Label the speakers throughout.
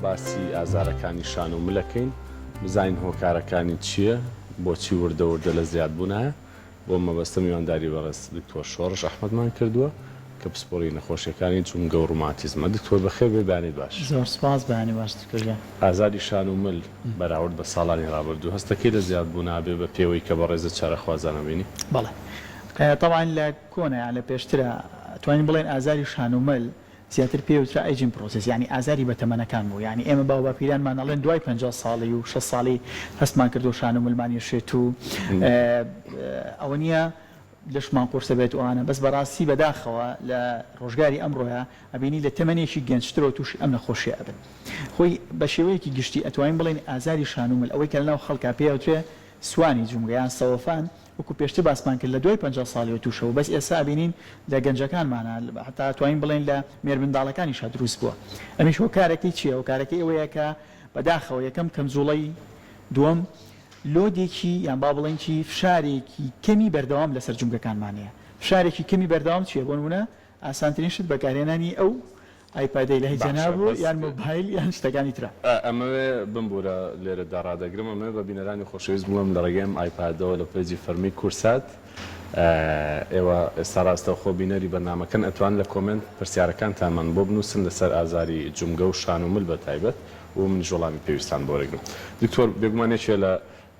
Speaker 1: باسی ئازارەکانی شان و مل ئەکەین، بزانین هۆکارەکانی چییە، بۆچی وردە وردە لە زیادبوونایە، بۆ ئەم مەبەستە میوانداری بەڕێز دکتۆر شۆڕش ئەحمەدمان کردووە کە پسپۆڕی نەخۆشیەکانی جومگە و ڕوماتیزمە. دکتۆر بەخێر بێی بەیانیت باش.
Speaker 2: زۆر سوپاس بەیانی باش دکتۆر گیان.
Speaker 1: ئازاری شان و مل بەراورد بە ساڵانی ڕابردوو هەستەکەی لە زیادبوونا بێ بە پێوەی کە بەڕێزت چارەخوازانە بینی؟
Speaker 2: بەڵێ تەبعەن لە کۆنا یان لە پێشترا ئەتوانین بڵێین ئازاری شان و مل زیاتر پێی وترا aging process یانی ئازاری بەتەمەنەکان بوو یانی ئێمە باوباپیرانمان ئەڵێن دوای 50 ساڵی و 60 ساڵی هەستمان کردووە شان و ملمان یەشێت و ئەوە نییە لەشمان قورسە بێت و ئەوانە بەس بەڕاستی بەداخەوە لە ڕۆژگاری ئەمڕۆیا ئەبینی لە تەمەنێکی گەنجترەوە تووشی ئەم نەخۆشیە ئەبن خۆی بە شێوەیەکی گشتی ئەتوانین بڵێین ئازاری شان و مل ئەوەی کە لەناو خەڵکا پێی ئەوترێ سوانی جومگە یان سەوەفان وەکو پێشتر باسمان کرد لە دوای 50 ساڵیەوە تووشە بوو بەس ئێستا ئەبینین لە گەنجەکانمانا هەتا ئەتوانین بڵێین لە مێرمنداڵەکانیشا دروست بووە ئەمیش هۆکارەکەی چیە هۆکارەکەی ئەوەیە کە بەداخەوە یەکەم کەمجوڵەی دووەم load ێکی یان با بڵێین چی فشارێکی کەمی بەردەوام لەسەر جومگەکانمان هەیە فشارێکی کەمی بەردەوام چیە بۆ نمونە ئاسانترین شت بەکارهێنانی ئەو ئایپادەی لای
Speaker 1: باشە
Speaker 2: جەناب و
Speaker 1: بەس
Speaker 2: یان مۆبایل یان شتەکانی ترە.
Speaker 1: ئەمەوێ بمبورە لێرەدا ڕادەگرم ئەمەوێ بە بینەرانی خۆشەویست بڵێم لە ڕێگەی ئەم ئایپادەوە لە page ی فەرمی کوردسات ئێوە ئێستا ڕاستەوخۆ بینەری بەرنامەکەن ئەتوان لە comment پرسیارەکانتانمان بۆ بنووسن لەسەر ئازاری جومگە و شان و مل بە تایبەت و منیش وەڵامی پێویستان بۆ وەرەگرم دکتۆر بێگومان یەکێ لە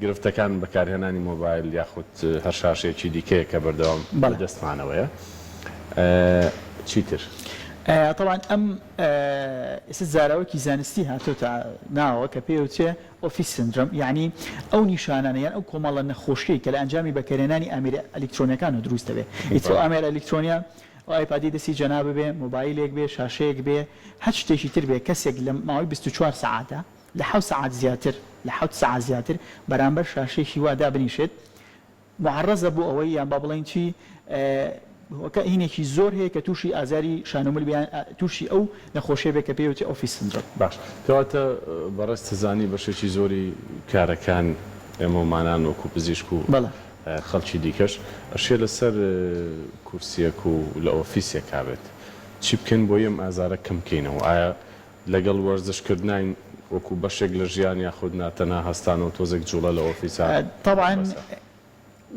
Speaker 1: گرفتەکان بەکارهێنانی مۆبایل یاخود هەر شاشەیەکی دیکەیە کە بەردەوام بە
Speaker 2: بەڵێ.
Speaker 1: دەستمانەوەیە چیتر؟
Speaker 2: تەبعەن ئەم ئێستا زاراوەکی زانستی هاتۆتە ناوەوە کە پێی ئەوترێ office syndrome یەعنی ئەو نیشانانە یان ئەو کۆمەڵە نەخۆشیەی کە لە ئەنجامی بەکارهێنانی ئامێرە ئەلیکترۆنیەکانەوە دروست دەبێ ئیتر ئەو
Speaker 1: بەڵێ.
Speaker 2: ئامێرە ئەلیکترۆنیە ئەو ئایپادەی دەستی جەنابت بێ مۆبایلێک بێ شاشەیەک بێ هەر شتێکی تر بێ کەسێک لە ماوەی 24 سەعاتە لە حەوت سەعات زیاتر لە حەوت سەعات زیاتر بەرامبەر شاشەیەکی وا دابنیشێت معەڕەزە بۆ ئەوەی یان با بڵێین چی هۆکە هینێکی زۆر هەیە کە تووشی ئازاری شان و مل بێ یان تووشی ئەو نەخۆشیە بێ کە پێی وترێ office syndrome.
Speaker 1: باش کەواتە بەڕێز تزانی بەشێکی زۆری کارەکان ئێمەومانان وەکو پزیشک و
Speaker 2: بەڵێ.
Speaker 1: خەڵکی دیکەش ئەشێ لەسەر کورسیەک و لە ئۆفیسێکا بێت چی بکەین بۆی ئەم ئازارە کەم کەینەوە ئایا لەگەڵ وەرزش کردناین وەکو بەشێک لە ژیان یاخود نا تەنها هەستان و تۆزێک جوڵە لە ئۆفیسا
Speaker 2: تەبعەن
Speaker 1: بەسە؟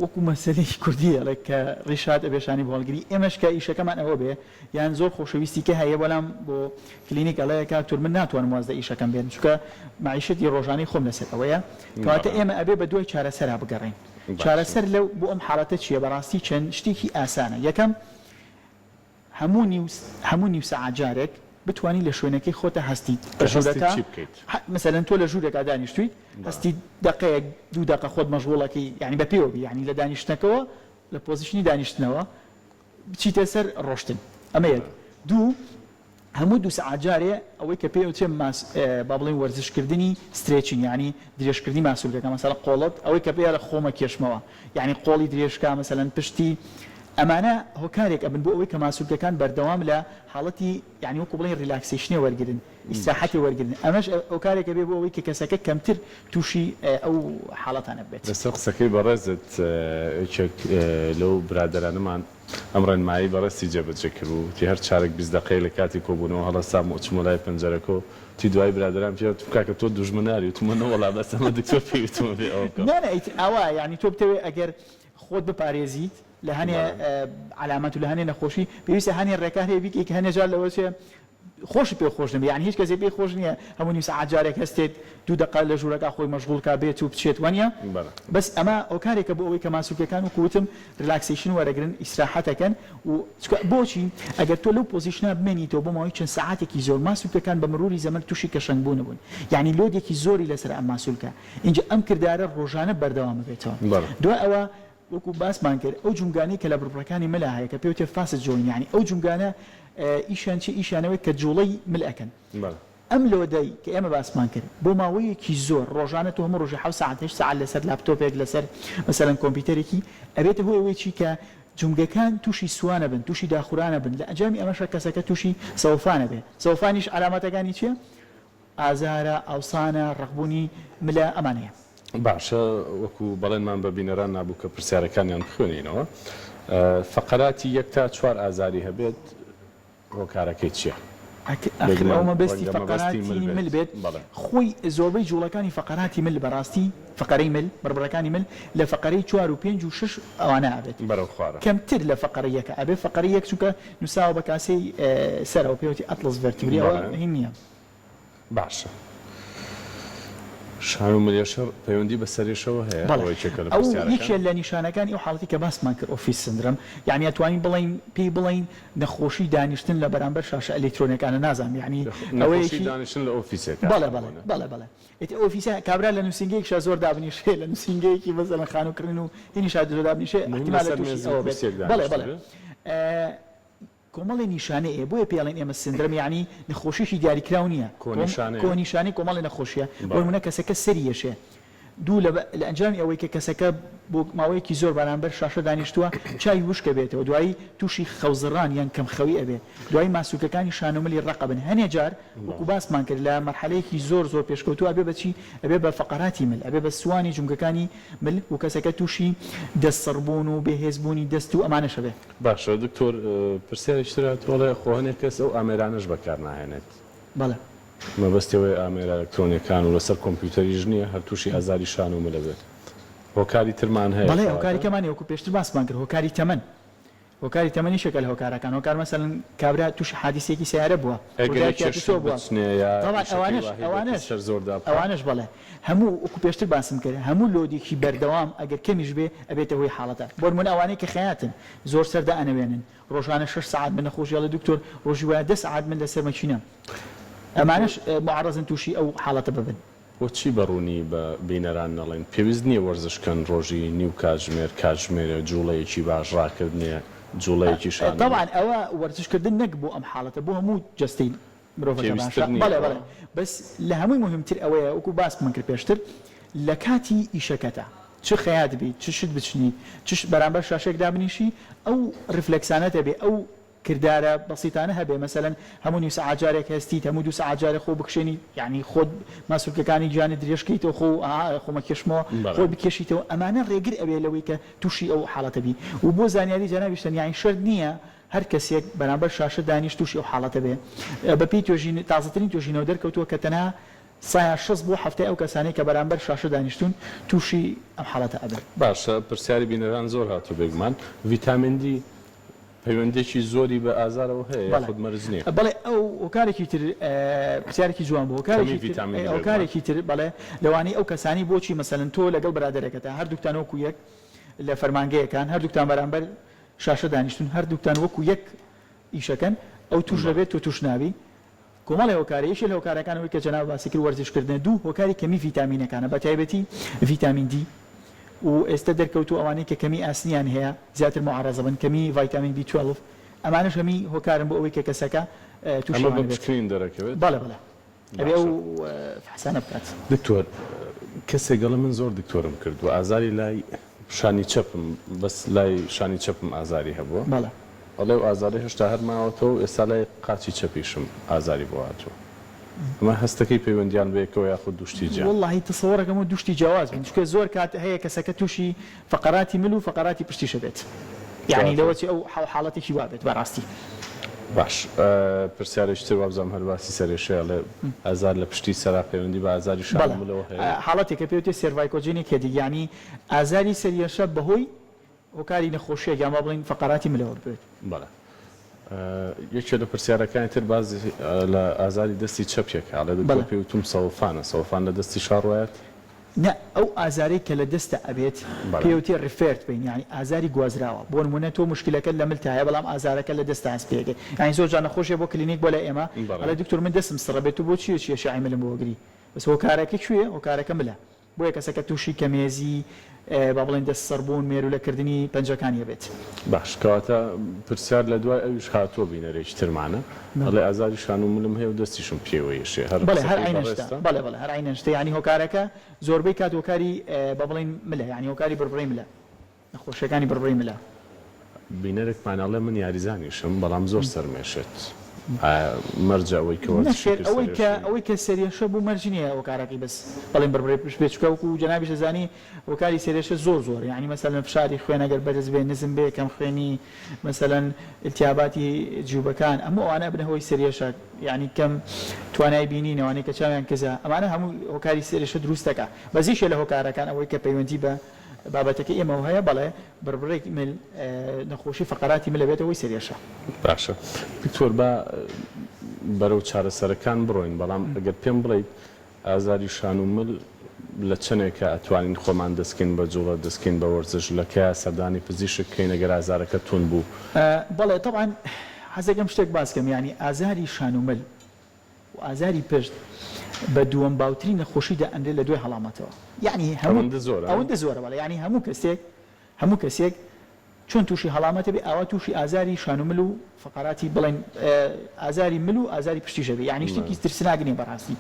Speaker 2: وەکو مەسەلەی کوردی ئەڵێ کە ڕیش هات ئەبێ شانی بۆ هەڵگری ئێمەش کە ئیشەکەمان ئەوە بێ یان زۆر خۆشەویستی کە هەیە بەلام بۆ کلینیک ئەڵێ کاک تور من ناتوانم واز لە ئیشەکەم بێنم چونکە مەعیشەتی ڕۆژانەی خۆم لەسەر ئەوەیە کەواتە
Speaker 1: بەڵێ
Speaker 2: ئێمە ئەبێ بە دوای چارەسەرا بگەڕێین
Speaker 1: باشە.
Speaker 2: چارەسەر لەو بۆ ئەم حاڵەتە چیە بەڕاستی چەند شتێکی ئاسانە یەکەم هەموو نیو هەموو نیو سەعات جارێک بتوانی لە شوێنەکەی خۆتا هەستیت
Speaker 1: کە
Speaker 2: بە
Speaker 1: هەستیت
Speaker 2: ژوورەکە
Speaker 1: چی بکەیت؟
Speaker 2: مەسەلەن تۆ لە ژوورێکا دانیشتوویت
Speaker 1: بەڵێ.
Speaker 2: هەستیت دەقەیەک دوو دەقە خۆت مەشغوڵەکەی یانی بە پێوە بی یانی لە دانیشتنەکەوە لە position ی دانیشتنەوە بچیتە سەر ڕۆشتن ئەمە یەک
Speaker 1: بەڵێ.
Speaker 2: دوو هەموو دوو سەعات جارێ ئەوەی کە پێی ئەوترێ ماس با بڵێین وەرزش کردنی stretching یانی درێژکردنی ماسولکەکە مەسەلەن قۆڵت ئەوەی کە پێی ئەڵێ خۆمە کێشمەوە یانی قۆڵی درێژکە مەسەلەن پشتی ئەمانە هۆکارێک ئەبن بۆ ئەوەی کە ماسولکەکان بەردەوام لە حاڵەتی یانی وەکو بڵێین relaxation ێ وەرگرن ئیسراحەتێ
Speaker 1: باشە.
Speaker 2: وەرگرن ئەمەش هۆکارێک ئەبێ بۆ ئەوەی کە کەسەکە کەمتر تووشی ئەو حاڵەتانە ببێت.
Speaker 1: لەسەر قسەکەی بەڕێزت یەکێک لەو برادەرانەمان ئەم ڕێنمایەی بەڕێزتی جێبەجێ کردبوو، وتی هەر چارەک 20 دەقەیەک لە کاتی کۆبوونەوە هەڵەسام و ئەچمەوە لای پەنجەرەکە و وتی دوایی برادەران پێیان وتم کاکە تۆ دوژمناری، وتم نەوەڵا بەس ئەمە دکتۆر پێی وتم ئەبێ ئەوە بکەم.
Speaker 2: نا نا ئیتر ئاوایە یانی تۆ بتەوێ ئەگەر خۆت بپارێزیت لە هەنێ
Speaker 1: بەڵێ.
Speaker 2: عەلامەت و لە هەنێ نەخۆشی پێویستە هەنێ ڕێکار هەیە بیکەی کە هەنێ جار لەوە چێ خۆشی پێ خۆش نەبێ یانی هیچ کەسێ پێی خۆش نیە هەموو نیو سەعات جارێک هەستێت دوو دەقە لە ژوورەکە خۆی مەشغوڵ کا بێت و بچێت وانیە
Speaker 1: بەڵێ.
Speaker 2: بەس ئەمە هۆکارێکە بۆ ئەوەی کە ماسولکەکان وەکو وتم relaxation وەرەگرن ئیسراحەتەکەن و چونکە بۆچی ئەگەر تۆ لەو position ە بمێنیتەوە بۆ ماوەی چەند سەعاتێکی زۆر ماسولکەکان بە مروری زەمەن توشی کەشەنگ بوون بوون یانی load ێکی زۆری لەسەرە ئەم ماسولکە ئینجا ئەم کردارە ڕۆژانە بەردەوام بێتەوە
Speaker 1: بەڵێ.
Speaker 2: دوای ئەوە وەکو باسمان کرد ئەو جومگانەی کە لە بڕبڕەکانی ملا هەیە کە پێوتێ facet joint یانی ئەو جومگانە ئیشیان چیە ئیشیان ئەوەیە کە جوڵەی مل ئەکەن ئەم load ەی کە ئێمە باسمان کرد بۆ ماوەیەکی زۆر ڕۆژانە تۆ هەموو ڕۆژێ حەوت سەعات هەشت سەعات لەسەر لاپتۆپێک لەسەر مەسەلەن کۆمپیوتەرێکی ئەبێتە هۆی ئەوەی چی کە جومگەکان تووشی سوانە بن تووشی داخورانە بن لە ئەنجامی ئەمەشا کەسەکە تووشی سەوفانە بێ سەوفانیش عەلامەتەکانی چیە ئازارە، ئاوسانە، ڕەقبوونی ملە، ئەمانەیە.
Speaker 1: باشە وەکو بەڵێنمان بە بینەران نابوو کە پرسیارەکانیان بخوێنینەوە فەقەراتی یەک تا چوار ئازاری هەبێت هۆکارەکەی چیە؟
Speaker 2: ئەخر ئەو مەبەستی فەقەراتی مل بێت خۆی زۆربەی جوڵەکانی فەقەراتی مل بەڕاستی فەقەرەی مل بڕبڕەکانی مل لە فەقەرەی چوار و پێنج و شەش ئەوانە ئەبێت کەمتر لە فەقەرەی یەکە ئەبێ فەقەرەی یەک چونکە نوساوە بە کاسەی سەرەوە پێوتی atlas vertebrae ئەوە هین نییە.
Speaker 1: باشە شان و ملێشە پەیوەندی بە سەرێشەوە هەیە؟
Speaker 2: بەڵێ
Speaker 1: ئەوە یەکێکە لە
Speaker 2: ئەو
Speaker 1: پرسیارەکان.
Speaker 2: یەکێ لە نیشانەکانی ئەو حاڵەتی کە باسمان کرد office syndrome یانی ئەتوانین بڵێین پێی بڵێین نەخۆشی دانیشتن لە بەرامبەر شاشە ئەلیکترۆنیەکانە نازانم یانی
Speaker 1: نەخۆشی
Speaker 2: ئەوەیەکی
Speaker 1: دانیشتن لە ئۆفیسێکا
Speaker 2: بەڵێ بەڵێ
Speaker 1: بۆنە.
Speaker 2: بەڵێ بەڵێ ئیتر ئۆفیسە کابرا لە نووسینگەیەکشا زۆر دابنیشێ لە نووسینگەیەکی مەسەلەن خانوو کڕین و هینیشا زۆر دابنیشێ
Speaker 1: مهم
Speaker 2: ئیحتیمالە
Speaker 1: لەسەر
Speaker 2: تووشی
Speaker 1: مێز و
Speaker 2: ئەوە بێت
Speaker 1: کورسیەک
Speaker 2: بەڵێ بەڵێ
Speaker 1: دانیشتبێ.
Speaker 2: کۆمەڵێ نیشانەی هەیە بۆیە پێی ئەڵێن ئێمە syndrome یەعنی نەخۆشیەکی دیاریکراو نییە
Speaker 1: کۆنیشانەیە.
Speaker 2: کۆنیشانەی کۆمەڵێ نەخۆشیە بۆ
Speaker 1: بەڵێ.
Speaker 2: نمونە کەسەکە سەری یەشێ دوو لە لە ئەنجامی ئەوەی کە کەسەکە بۆ ماوەیەکی زۆر بەرامبەر شاشە دانیشتووە چاوی وشک ئەبێتەوە دوایی تووشی خەوزڕان یان کەمخەوی ئەبێ دوایی ماسولکەکانی شان و ملی ڕەق ئەبن هەنێ جار وەکو
Speaker 1: بەڵێ.
Speaker 2: باسمان کرد لە مەرحەلەیەکی زۆر زۆر پێشکەوتوو ئەبێ بە چی ئەبێ بە فەقەراتی مل ئەبێ بە سوانی جومگەکانی مل و کەسەکە تووشی دەست سڕبوون و بێهێزبوونی دەست و ئەمانەش ئەبێ.
Speaker 1: باشە دکتۆر پرسیارێکی تر هاتووە ئەڵێ خۆ هەنێک کەس ئەو ئامێرانەش بەکار ناهێنێت.
Speaker 2: بەڵێ.
Speaker 1: مەبەستی ئەوەیە ئامێرە ئەلکترۆنیەکان و لەسەر کۆمپیوتەریش نییە هەر تووشی ئازاری شان و مل ئەبێت. هۆکاری ترمان هەیە
Speaker 2: بەڵێ هۆکاری
Speaker 1: کەواتە؟
Speaker 2: کەمان هەیە وەکو پێشتر باسمان کرد هۆکاری تەمەن هۆکاری تەمەن یەکێکە لە هۆکارەکان هۆکار مەسەلەن کابرا تووشی حادیسەیەکی سەیارە بووە
Speaker 1: ئەگەر
Speaker 2: ڕووداوێکی
Speaker 1: یەکێ
Speaker 2: هاتوچۆ
Speaker 1: شت
Speaker 2: بووە
Speaker 1: بچنێ یا
Speaker 2: تەبعەن
Speaker 1: ئیشەکەی
Speaker 2: ئەوانەش
Speaker 1: واهی بێت کە
Speaker 2: ئەوانەش
Speaker 1: سەر زۆر دابخات.
Speaker 2: ئەوانەش بەڵێ هەموو وەکو پێشتر باسم کرد هەموو load ێکی بەردەوام ئەگەر کەمیش بێ ئەبێتە هۆی حاڵەتە بۆنمونە ئەوانەی کە خەیاتن زۆر سەر دائەنەوێنن ڕۆژانە شەش سەعات من نەخۆشی ئەڵێ دکتۆر ڕۆژی وایە دە سەعات من لەسەر مەکینەم ئەمانەش موعەڕەزن توشی ئەو حاڵەتە ببن.
Speaker 1: بۆچی بە ڕوونی بە بینەران نەڵێن پێویست نییە وەرزش کەن ڕۆژی نیو کاتژمێر کاتژمێرێ جوڵەیەکی باش ڕاکردنێ جوڵەیەکی شانەوە.
Speaker 2: تەبعەن ئەوە وەرزش کردن نەک بۆ ئەم حاڵەتە بۆ هەموو جەستەی مرۆڤەکە باشە
Speaker 1: پێویستتر نییە
Speaker 2: بەڵێ
Speaker 1: ئەوە؟
Speaker 2: بەڵێ بەس لە هەمووی موهیمتر ئەوەیە وەکو باسمان کرد پێشتر لە کاتی ئیشەکەتا چ خەیات بیت چ شت بچنیت چ بەرامبەر شاشەیەک دابنیشی ئەو reflex انەت هەبێ ئەو کردارە بەسیتانە هەبێ مەسەلەن هەموو نیو سەعات جارێک هەستیت هەموو دوو سەعات جارێک خۆ بکشێنی یانی خۆت ماسولکەکانی گیانت درێژ کەیتەوە خۆ ئا خۆ مەکێشمەوە
Speaker 1: بەڵێ.
Speaker 2: خۆت بکێشیتەوە ئەمانە ڕێگر ئەبێ لەوەی کە توشی ئەو حاڵەتە بی و بۆ زانیاری جەنابیشتان یانی شەرت نییە هەر کەسێک بەرامبەر شاشە دانیشت توشی ئەو حاڵەتە بێ بە پێی توێژین تازەترین توێژینەوە دەرکەوتووە کە تەنها سایە 60 بۆ حەفتای ئەو کەسانەی کە بەرامبەر شاشە دانیشتوون توشی ئەم حاڵەتە ئەبن.
Speaker 1: باشە پرسیاری بینەران زۆر هاتوو بێگومان ڤیتامین دی پەیوەندیەکی زۆری بە ئازارەوە هەیە
Speaker 2: بەڵێ
Speaker 1: یاخود مەرج نیە؟
Speaker 2: بەڵێ ئەو هۆکارێکی تر پرسیارێکی جوان بوو
Speaker 1: کەمی
Speaker 2: هۆکارێکی تر
Speaker 1: ڤیتامین دی بێگومان.
Speaker 2: هۆکارێکی تر بەڵێ لەوانەیە ئەو کەسانەی بۆچی مەسەلەن تۆ لەگەڵ برادەرەکەتا هەردووکتان وەکو یەک لە فەرمانگەیەکان هەردووکتان بەرامبەر شاشە دانیشتوون هەردووکتان وەکو یەک ئیشەکەن ئەو توش
Speaker 1: بەڵێ.
Speaker 2: دەبێت تۆ توش نابی کۆمەڵێ هۆکارە یەکێ لە هۆکارەکان ئەوەی کە جەناب باسی کرد وەرزش کردنە دوو هۆکاری کەمی ڤیتامینەکانە بە تایبەتی ڤیتامین دی و ئێستە دەرکەوتووە ئەوانەی کە کەمی ئاسنیان هەیە زیاتر موعەڕەزە بن کەمی ڤایتامین بی 12 ئەمانەش هەمی هۆکارن بۆ ئەوەی کە کەسەکە تووشی
Speaker 1: ئەمە بە
Speaker 2: ئەوانە بێت
Speaker 1: پشکنین دەرەکەوێت؟
Speaker 2: بەڵێ بەڵێ ئەبێ ئەو
Speaker 1: باشە.
Speaker 2: فحسانە بکات.
Speaker 1: دکتۆر کەسێک ئەڵێ من زۆر دکتۆرم کردووە ئازاری لای شانی چەپم بەس لای شانی چەپم ئازاری هەبووە
Speaker 2: بەڵێ.
Speaker 1: ئەڵێ ئەو ئازارەی هێشتا هەر ماوەتەوە و ئێستا لای قاچی چەپیشم ئازاری بۆ هاتووە ئەمە هەستەکەی پەیوەندیان بەیەکەوە یاخود دوو شتی جیان؟
Speaker 2: وەڵاهی تەسەوەرەکەم دوو شتی جیاواز بن چونکە زۆر کات هەیە کەسەکە تووشی فەقەراتی مل و فەقەراتی پشتیش ئەبێت یانی
Speaker 1: کەواتە.
Speaker 2: لەوەچێ ئەو حاڵەتێکی وا بێت بەڕاستی.
Speaker 1: باش پرسیارێکی تر وابزانم هەر باسی سەرێشەیە ئەڵێ ئازار لە پشتی سەرا پەیوەندی بە ئازاری شان و
Speaker 2: بەڵێ
Speaker 1: ملەوە هەیە؟
Speaker 2: حاڵەتێکە پێوتێ cervicogenic headache یانی ئازاری سەریەشە بەهۆی هۆکاری نەخۆشیەک یان با بڵێین فەقەراتی ملەوە بێت.
Speaker 1: بەڵێ یەکێ لە پرسیارەکانی تر باس لە ئازاری دەستی چەپ یەکە ئەڵێ دکتۆر
Speaker 2: بەڵێ.
Speaker 1: پێی وتوم سەوفانە سەوفان لە دەستی شاڕوایەت؟
Speaker 2: نا ئەو ئازارەی کە لە دەستە ئەبێت
Speaker 1: بەڵێ.
Speaker 2: پێوتێ referred pain یانی ئازاری گوازراوە بۆ نمونە تۆ موشکیلەکەت لە ملتایە بەڵام ئازارەکە لە دەستە هەست پێ ئەکەی یانی زۆر جار نەخۆش هەیە بۆ کلینیک بۆ لای ئێمە
Speaker 1: بەڵێ.
Speaker 2: ئەڵێ دکتۆر من دەستم سڕە بێت تۆ بۆچی ئەچی ئەشعەی ملم بۆ ئەگری بەس هۆکارەکە کوێیە هۆکارەکە ملە بۆیە کەسەکە تووشی کەمێزی با بڵێین دەست سڕبوون، مێروولە کردنی پەنجەکانی ئەبێت.
Speaker 1: باش کەواتە پرسیار لە دوای ئەویش هاتووە بینەرێکی ترمانە ئەڵێ ئازاری شان و ملم هەیە و دەستیشم پێوەی ئەشێ هەر
Speaker 2: بەڵێ هەر
Speaker 1: قسەکەی
Speaker 2: عەینەن شتە
Speaker 1: بەڕێزتە؟
Speaker 2: بەڵێ بەڵێ هەر عەینەن شتە یانی هۆکارەکە زۆربەی کات هۆکاری با بڵێین ملە یانی هۆکاری بڕبڕەی ملە. نەخۆشیەکانی بڕبڕەی ملە.
Speaker 1: بینەرێکمان ئەڵێ من یاریزانیشم بەڵام زۆر سەرم ئێشێت. ئایا مەرجە ئەوەی کە وەرزشی
Speaker 2: نەخێر
Speaker 1: کرد
Speaker 2: ئەوەی کە
Speaker 1: سەرئێشەی؟
Speaker 2: ئەوەی کە سەرئێشە بوو مەرج نییە هۆکارەکەی بەس بەڵێن بڕبڕەی پشت بێت چونکە وەکو جەنابیش ئەزانی هۆکاری سەرئێشە زۆر زۆرە یانی مەسەلەن فشاری خوێن ئەگەر بەرز بێ نزم بێ کەم خوێنی مەسەلەن ئیلتیاباتی جیوبەکان هەموو ئەوانە ئەبنە هۆی سەرئێشە یانی کەم توانای بینین ئەوانەی کە چاویان کزە ئەمانە هەموو هۆکاری سەرئێشە دروست دەکا بەس یەکێ لە هۆکارەکان ئەوەی کە پەیوەندی بە بابەتەکەی ئێمەوە هەیە بەڵێ بڕبڕێکی مل نەخۆشی فەقەراتی مل ئەبێتە هۆی سەرئێشە.
Speaker 1: باشە دکتۆر با بەرەو چارەسەرەکان بڕۆین بەڵام ئەگەر پێم بڵێیت ئازاری شان و مل لە چەنێکە ئەتوانین خۆمان دەست کەین بە جوڵە دەست کەین بە وەرزش لە کەیا سەردانی پزیشک کەین ئەگەر ئازارەکە توند بوو؟
Speaker 2: بەڵێ تەبعەن حەزەکەم شتێک باس کەم یانی ئازاری شان و مل و ئازاری پشت بە دووەم باوترین نەخۆشی دائەنرێت لە دوای هەڵامەتەوە یانی هەموو
Speaker 1: ئەوەندە زۆرە؟
Speaker 2: ئەوەندە زۆرە بەڵێ یانی هەموو کەسێک هەموو کەسێک چۆن تووشی هەڵامەتە بێ ئاوا تووشی ئازاری شان و مل و فەقەراتی بڵێن ئازاری مل و ئازاری پشتیش ئەبێ یانی شتێکی ترسناک نیە بەڕاستی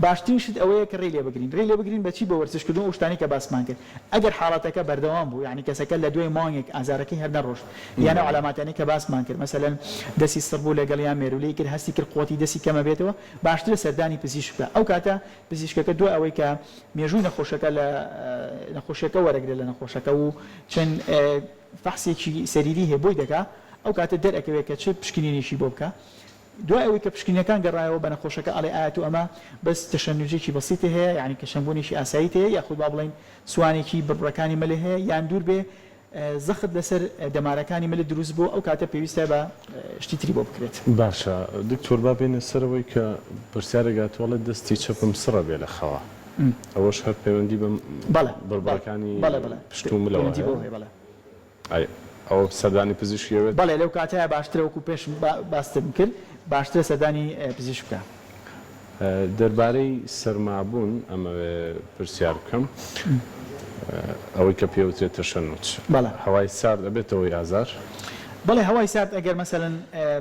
Speaker 2: باشترین شت ئەوەیە کە ڕێی لێ بگرین ڕێی لێ بگرین بە چی بە وەرزش کردن و ئەو شتانەی کە باسمان کرد ئەگەر حاڵەتەکە بەردەوام بوو یانی کەسەکە لە دوای مانگێک ئازارەکەی هەر نەڕۆشت یان ئەو عەلاماتانەی کە باسمان کرد مەسەلەن دەستی سڕ بوو لەگەڵ یان مێروولەی کرد هەستی کرد قوەتی دەستی کەم ئەبێتەوە باشترە سەردانی پزیشک بکا ئەو کاتە پزیشکەکە دوای ئەوەی کە مێژووی نەخۆشەکە لە نەخۆشیەکە وەرەگرێت لە نەخۆشەکە و چەند فەحسێکی سەریری هەیە بۆی دەکا ئەو کاتە دەرئەکەوێت کە چ پشکنینێکی بۆ بکا دوای ئەوەی کە پشکنینەکان گەڕایەوە بە نەخۆشەکە ئەڵێ ئایا تۆ ئەمە بەس تەشەنوجێکی بەسیتە هەیە یانی کە شەنگبوونێکی ئاساییت هەیە یاخود با بڵێین سوانێکی بڕبڕەکانی ملت هەیە یان دوور بێ زەخت لەسەر دەمارەکانی ملت دروست بووە ئەو کاتە پێویستە بە شتی تری بۆ بکرێت.
Speaker 1: باشە دکتۆر با بێینە سەرەوەی کە پرسیارێک هاتووە ئەڵێ دەستی چەپم سڕە بێ لە خەوا ئەوەش هەر پەیوەندی بەم بڕبڕەکانی پشت و ملەوە هەیە؟ ئەی ئەوە سەردانی پزیشکی ئەوێت؟
Speaker 2: بەڵێ لەو کاتەیا باشترە وەکو پێش باستم کرد باشترە سەردانی پزیشک بکا.
Speaker 1: دەربارەی سەرمابوون ئەمەوێ پرسیار بکەم ئەوەی کە پێوترێت تەشەنوج
Speaker 2: بەڵێ.
Speaker 1: هەوای سارد ئەبێتە هۆی ئازار؟
Speaker 2: بەڵێ هەوای سارد ئەگەر مەسەلەن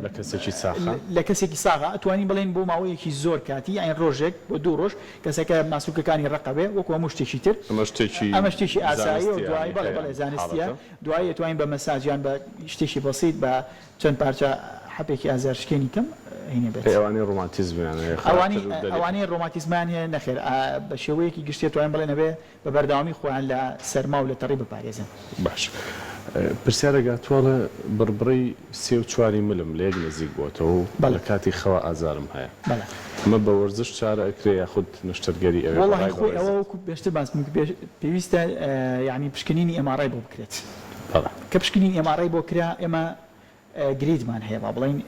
Speaker 1: لە کەسێکی ساخا؟
Speaker 2: لە کەسێکی ساغا ئەتوانین بڵێین بۆ ماوەیەکی زۆر کاتی یانی ڕۆژێک بۆ دوو ڕۆژ کەسەکە ماسولکەکانی ڕەق ئەبێ وەکو هەموو شتێکی تر.
Speaker 1: ئەمە شتێکی
Speaker 2: ئەمە شتێکی ئاساییە و
Speaker 1: زانستییە
Speaker 2: دوایی
Speaker 1: یانی
Speaker 2: بەڵێ
Speaker 1: هەیە
Speaker 2: بەڵێ
Speaker 1: ئەم
Speaker 2: زانستییە
Speaker 1: حاڵەتە؟
Speaker 2: دوایی ئەتوانین بە مەساج یان بە شتێکی بەسیت بە چەند پارچە حەپێکی ئازارشکێنی کەم هینێ بێت.
Speaker 1: ئەی ئەوانەی ڕۆماتیزمیان هەیە
Speaker 2: ئەوانەی
Speaker 1: خراپتر و دەری.
Speaker 2: ئەوانەی ڕۆماتیزمیان هەیە نەخێر بە شێوەیەکی گشتی ئەتوانین بڵێین ئەبێ بە بەردەوامی خۆیان لە سەرما و لە تەڕی بپارێزن.
Speaker 1: باش پرسیارێک هاتووە ئەڵێ بڕبڕەی سێ و چواری ملم لە یەک نزیک بۆتەوە و لە کاتی خەوا ئازارم هەیە ئەمە بە وەرزش چارە ئەکرێ یاخود نەشتەرگەری ئەوێ بە
Speaker 2: وەڵاهی
Speaker 1: ڕای
Speaker 2: خۆی ئەوە
Speaker 1: بەڕێزت؟
Speaker 2: وەکو پێشتر باسم کرد پێویستە یانی پشکنینی MRI بۆ بکرێت کە پشکنینی MRI بۆ کرا ئێمە grade مان هەیە با بڵێین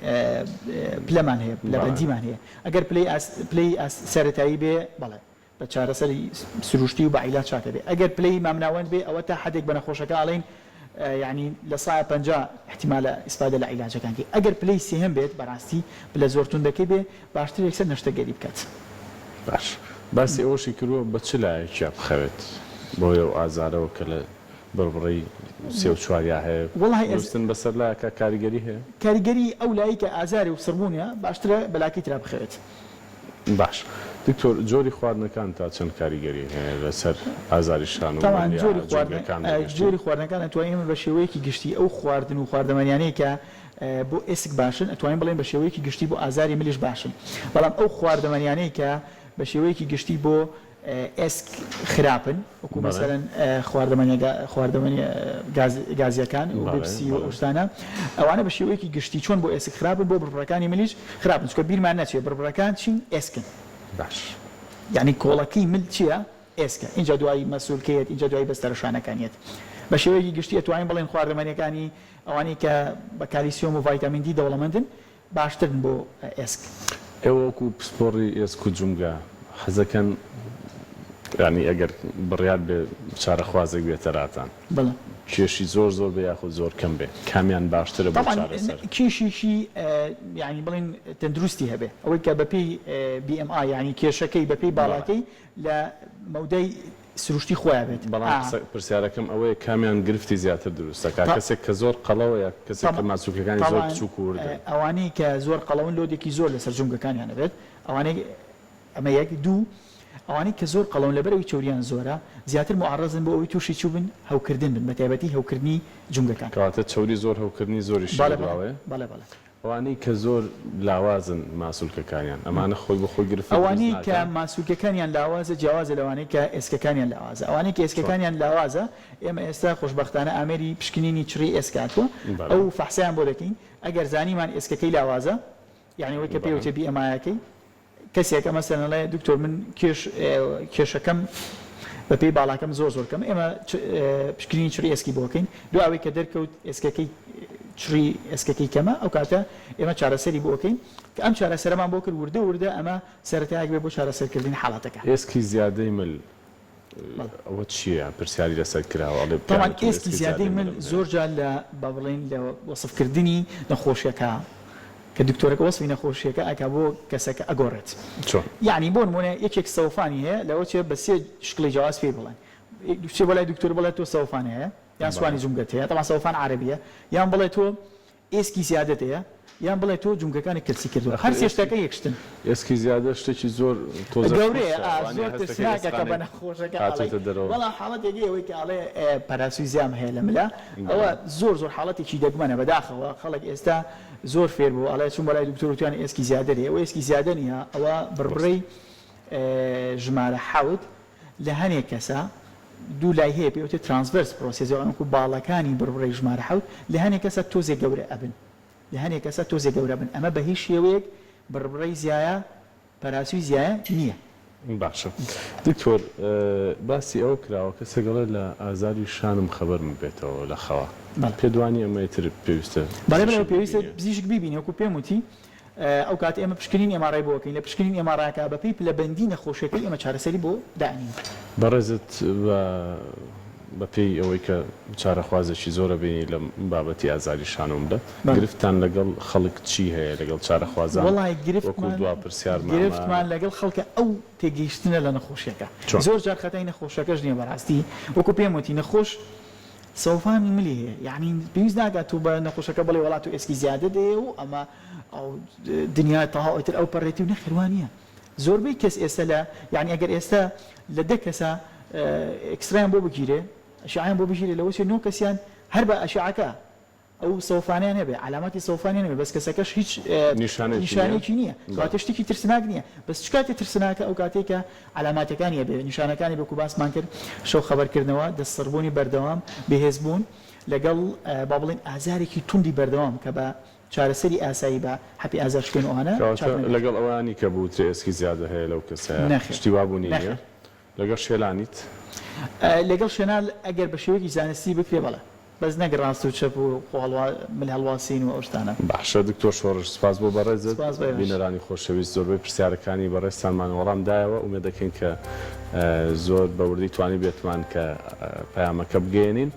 Speaker 2: پلەمان هەیە پلەبەندیمان هەیە ئەگەر پلەی پلەی سەرەتایی بێ بەڵێ بە چارەسەری سروشتی و بە عیلاج چاک ئەبێ ئەگەر پلەی مامناوەند بێ ئەوە تا حەدێک بە نەخۆشەکە ئەڵێین یانی 50% ئیحتیمالە ئیسفادە لە عیلاجەکان کەی ئەگەر پلەی سێهەم بێت بەڕاستی پلە زۆر توندەکەی بێ باشترە یەکسەر نەشتەرگەری بکات.
Speaker 1: باش باسی ئەوەشی کردووە بە چ لایەکیا بخەوێت بەهۆی ئەو ئازارەوە کە لە بڕبڕەی سێ و چواریا هەیە
Speaker 2: وەڵاهی ئەز.
Speaker 1: نووستن بەسەر لایەکا کاریگەری هەیە؟
Speaker 2: کاریگەری ئەو لایەی کە ئازارێ و سڕبوونە باشترە بە لاکەی ترا بخەوێت.
Speaker 1: باش دکتۆر جۆری خواردنەکان تا چەند کاریگەری هەیە لەسەر ئازاری شان و
Speaker 2: تەبعەن
Speaker 1: مل یا
Speaker 2: جۆری خواردن
Speaker 1: جومگەکان بە گشتی؟
Speaker 2: جۆری خواردنەکان ئەتوانین ئێمە بە شێوەیەکی گشتی ئەو خواردن و خواردەمەنیانەی کە بۆ ئێسک باشن ئەتوانین بڵێین بە شێوەیەکی گشتی بۆ ئازاری ملیش باشن بەڵام ئەو خواردەمەنیانەی کە بە شێوەیەکی گشتی بۆ ئێسک خراپن وەکو مەسەلەن خواردەمەنیە خواردەمەنیە گازیەکان و بێپسی و ئەو شتانە ئەوانە بە شێوەیەکی گشتی چۆن بۆ ئێسک خراپن بۆ بڕبڕەکانی ملیش خراپن چونکە بیرمان نەچێ بڕبڕەکان چین ئێسکن
Speaker 1: باش
Speaker 2: یعنی کۆڵەکەی مل چییە ئێسکە ئینجا دوایی مەسولکەیەت ئینجا دوایی بەستەرە شانەکانیەت بە شێوەیەکی گشتی ئەتوانین بڵێن خواردەمەنیەکانی ئەوانەی کە بە کالیسیۆم و ڤایتامین دی دەوڵەمەندن باشترن بۆ ئێسک.
Speaker 1: ئێوە وەکو پسپۆڕی ئێسک و جومگە حەزەکەن یانی ئەگەر بڕیار بێ چارەخوازێک بێتە لاتان
Speaker 2: بەڵێ.
Speaker 1: کێشی زۆر زۆر بێ یاخود زۆر کەم بێ کامیان باشترە بۆ
Speaker 2: تەبعەن
Speaker 1: چارەسەر؟
Speaker 2: کێشێکی یانی بڵێین تەندروستی هەبێ ئەوەی کە بەپێی BMI یانی کێشەکەی بەپێی
Speaker 1: بەڵێ.
Speaker 2: باڵاکەی لە مەودای سروشتی خۆیا بێت
Speaker 1: بەڵام
Speaker 2: ئا.
Speaker 1: قسە پرسیارەکەم ئەوەیە کامیان گرفتی زیاتر دروست دەکات
Speaker 2: تە
Speaker 1: کەسێک کە زۆر قەڵەوە یا کەسێک کە
Speaker 2: تەبع
Speaker 1: ماسولکەکانی زۆر
Speaker 2: تەبعەن
Speaker 1: بچووک و وردن؟
Speaker 2: ئەوانەی کە زۆر قەڵەون load ێکی زۆر لەسەر جومگەکانیان ئەبێت ئەوانەی ئەمە یەک دوو ئەوانەی کە زۆر قەڵەون لەبەر ئەوی چەوریان زۆرە زیاتر موعەڕەزن بۆ ئەوەی تووشی چوو بن هەوکردن بن بەتایبەتی هەوکردنی جومگەکان.
Speaker 1: کەواتە چەوری زۆر هەوکردنی زۆریشی
Speaker 2: بەڵێ بەڵێ
Speaker 1: بەدواوەیە؟
Speaker 2: بەڵێ بەڵێ.
Speaker 1: ئەوانەی کە زۆر لاوازن ماسولکەکانیان ئەمانە خۆی بۆ خۆی گرفت دروست
Speaker 2: ئەوانەی کە
Speaker 1: ناکەن؟
Speaker 2: ماسولکەکانیان لاوازە جیاوازە لەوانەی کە ئێسکەکانیان لاوازە. ئەوانەی کە
Speaker 1: چۆن؟
Speaker 2: ئێسکەکانیان لاوازە ئێمە ئێستا خۆشبەختانە ئامێری پشکنینی چڕی ئێسک هاتووە
Speaker 1: بەڵێ.
Speaker 2: ئەو فەحسەیان بۆ دەکەین ئەگەر زانیمان ئێسکەکەی لاوازە یانی ئەوەی کە پێی
Speaker 1: بەڵێ.
Speaker 2: وترێ BMI ەکەی کەسێکە مەسەلەن ئەڵێ دکتۆر من کێش کێشەکەم بە پێی باڵاکەم زۆر زۆر کەمە ئێمە پشکنینی چڕی ئێسکی بۆ ئەکەین دوای ئەوەی کە دەرکەوت ئێسکەکەی چڕی ئێسکەکەی کەمە ئەو کاتە ئێمە چارەسەری بۆ ئەکەین کە ئەم چارەسەرەمان بۆ کرد وردە وردە ئەمە سەرەتایەک بێ بۆ چارەسەرکردنی حاڵەتەکە.
Speaker 1: ئێسکی زیادەی مل ئەوە چییە پرسیاری لەسەر کراوە ئەڵێ
Speaker 2: تەبعەن
Speaker 1: پیاوە تۆ
Speaker 2: ئێسکی
Speaker 1: ئێسکی
Speaker 2: زیادەی
Speaker 1: زیادەی
Speaker 2: مل
Speaker 1: ملم هەیە.
Speaker 2: زۆر جار لە با بڵێین لە وەسفکردنی نەخۆشیەکە کە دکتۆرەکە وەسفی نەخۆشیەکە ئەکا بۆ کەسەکە ئەگۆڕێت
Speaker 1: چۆن؟
Speaker 2: یەعنی بۆ نمونە یەکێک سەوفانی هەیە لەوەچێ بە سێ شکڵی جیاواز پێی بڵێن بچێ بۆ لای دکتۆر بڵێ تۆ سەوفان هەیە یان
Speaker 1: بەڵێ.
Speaker 2: سوانی جومگەت هەیە تەبعەن سەوفان عەرەبیە یان بڵێ تۆ ئێسکی زیادەت هەیە یان بڵێ تۆ جومگەکانت کلسی کردووە
Speaker 1: ئەخر
Speaker 2: هەر سێ
Speaker 1: ئێسکی
Speaker 2: شتەکە یەک شتن.
Speaker 1: ئێسکی زیادە شتێکی زۆر تۆزە
Speaker 2: گەورەیە
Speaker 1: قورسە
Speaker 2: ئا
Speaker 1: وانیە
Speaker 2: زۆر
Speaker 1: هەستەکەی
Speaker 2: ترسناکە کە بە
Speaker 1: ئێسقانێک
Speaker 2: نەخۆشەکە ئەڵێی
Speaker 1: هاتۆتە دەرەوە.
Speaker 2: بەڵام حاڵەتێک هەیە ئەوەی کە ئەڵێ پەراسوی زیام هەیە لە ملا ئەوە
Speaker 1: بەڵێ.
Speaker 2: زۆر زۆر حاڵەتێکی دەگمەنە بەداخەوە خەڵک ئێستا زۆر فێر بووە ئەڵێ چووم بۆ لای دکتۆر وتیان ئێسکی زیادەت هەیە ئەوە ئێسکی زیادە نییە ئەوە
Speaker 1: ڕاستە.
Speaker 2: بڕبڕەی ژمارە حەوت لە هەنێک کەسا دوو لای هەیە پێی وترێت transverse process یان وەکو باڵەکانی بڕبڕەی ژمارە حەوت لە هەنێک کەسا تۆزێک گەورە ئەبن لە هەنێک کەسا تۆزێک گەورە بن ئەمە بە هیچ شێوەیەک بڕبڕەی زیایە پەراسوی زیایە نییە.
Speaker 1: باشە دکتۆر باسی ئەوە کراوە کەسێک ئەڵێ لە ئازاری شانم خەبەرم بێتەوە لە خەوا
Speaker 2: بەڵێ.
Speaker 1: پێت وانیە ئەمە ئیتر پێویستە
Speaker 2: بەڵێ بەڵێ
Speaker 1: پزیشک
Speaker 2: پێویستە
Speaker 1: ببینێ؟
Speaker 2: پزیشک بیبینێ وەکو پێم وتی ئەو کاتە ئێمە پشکنین MRI بۆ ئەکەین لە پشکنین MRI ەکە بە پێی پلەبەندی نەخۆشیەکەی ئێمە چارەسەری بۆ دائەنین.
Speaker 1: بەڕێزت بە بە پێی ئەوەی کە چارەخوازێکی زۆر ئەبینی لە بابەتی ئازاری شان و ملە
Speaker 2: بەڵێ.
Speaker 1: گرفتتان لەگەڵ خەڵک چی هەیە لەگەڵ چارەخوازان
Speaker 2: وەڵای
Speaker 1: وەکوو
Speaker 2: گرفتمان
Speaker 1: دوا پرسیارمە ئەمە.
Speaker 2: گرفتمان لەگەڵ خەڵکە ئەو تێگەیشتنە لە نەخۆشیەکە
Speaker 1: چۆن؟
Speaker 2: زۆر جار خەتای نەخۆشەکەش نیە بەڕاستی وەکو پێم وتی نەخۆش سەوفانی ملی هەیە یانی پێویست ناکات تۆ بە نەخۆشەکە بڵێ وەڵا تۆ ئێسکی زیادەت هەیە و ئەمە ئەو دنیا تەواو ئیتر ئەو پەڕێتی و نەخێر وا نییە زۆربەی کەس ئێستا لە یانی ئەگەر ئێستا لە دە کەسا ئێکسرایان بۆ بگیرێ ئەشعەیان بۆ بگیرێ لەوە چێ نۆ کەسیان هەر بە ئەشعەکە ئەو سەوفانیان هەبێ عەلاماتی سەوفانیان هەبێ بەس کەسەکەش هیچ
Speaker 1: نیشانەیەکی نییە
Speaker 2: نیشانەیەکی نییە
Speaker 1: بەڵێ.
Speaker 2: کەواتە شتێکی ترسناک نییە بەس چ کاتێ ترسناکە ئەو کاتەی کە عەلاماتەکانی هەبێ نیشانەکانی وەکو باسمان کرد شەو خەبەرکردنەوە دەست سڕبوونی بەردەوام بێهێزبوون لەگەڵ با بڵێین ئازارێکی توندی بەردەوام کە بە چارەسەری ئاسایی بە حەپی ئازارشکێن و ئەوانە
Speaker 1: کەواتە
Speaker 2: چاک نەبێت.
Speaker 1: لەگەڵ ئەوەیانی کە بوترێ ئێسکی زیادە هەیە لەو کەسەیا
Speaker 2: نەخێر
Speaker 1: شتی وا بوونی نییە؟
Speaker 2: نەخێر.
Speaker 1: لەگەڵ شێلانیت؟
Speaker 2: لەگەڵ شێنال ئەگەر بە شێوەیەکی زانستی بکرێ بەڵێ. بەس نەک ڕاست و چەپ و خۆ هەڵوا مل هەڵواسین و ئەو شتانە.
Speaker 1: باشە دکتۆر شۆڕش سوپاس بۆ بەڕێزت.
Speaker 2: سوپاس بۆ ئێوەش.
Speaker 1: بینەرانی خۆشەویست زۆربەی پرسیارەکانی بەڕێزتانمان وەڵام دایەوە ئومێد دەکەین کە زۆر بە وردی توانیبێتمان کە پەیامەکە بگەیەنین.